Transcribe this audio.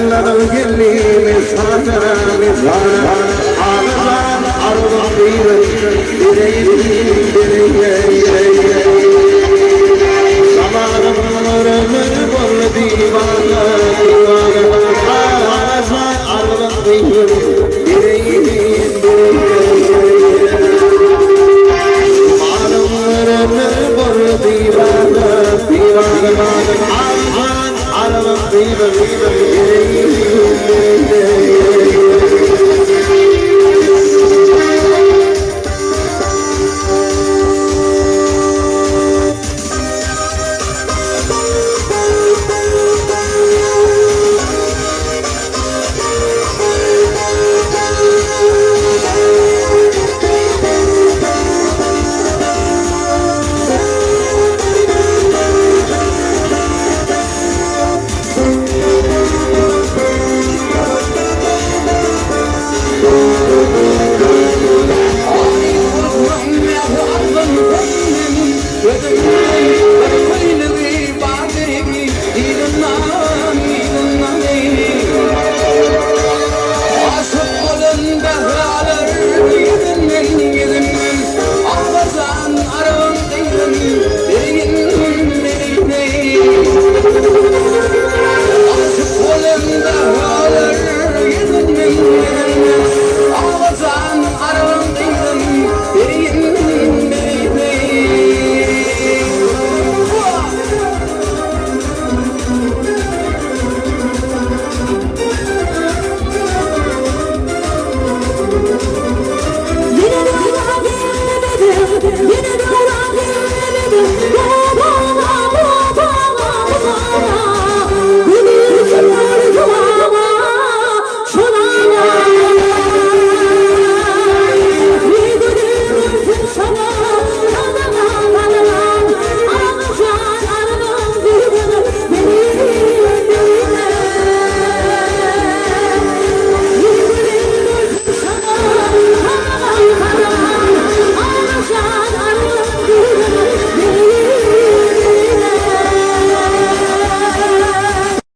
Allanyň gelni mestana, mestana, Agajan arwah gyzyn bereýin, bereýin. Zamanym ömür boldy diwana, diwana, Agajan arwah gyzyn bereýin, bereýin. Zamanym ömür boldy diwana, diwana, Agajan arwah gyzyn bereýin, bereýin.